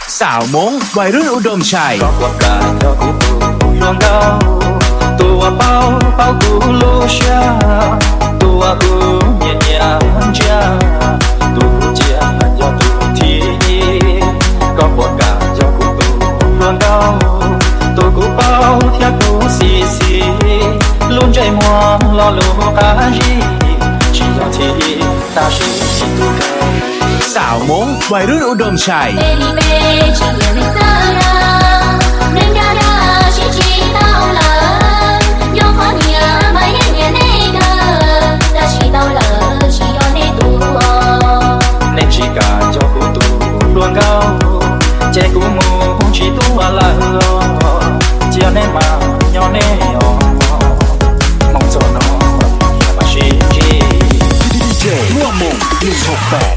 Xav Hmoob Vaij Rub U Doo Tshais. Koj puas kam yog kuv tus hluas nkauj, tus uas paub paub kuv lub siab, tus uas kuv nyiam nyiam ntsia, tus kuv cia yog tus thib ib. Koj puas kam yog kuv tus hluas nkauj, tus kuv paub thiab kuv xis xis, lub ntsej muag lo lus qab zib, tsis yog thib ib tab sis yog tus thawj. Xav Hmoob Vaij Rub U Doo Tshais. Nej tsis kam yog kuv tus hluas nkauj, ces kuv mus tsis tuaj lawm os. Cia nej mas nyob nej os, hmo txog no mas sib ntsib. D J Muaj Moos nees hauv pam.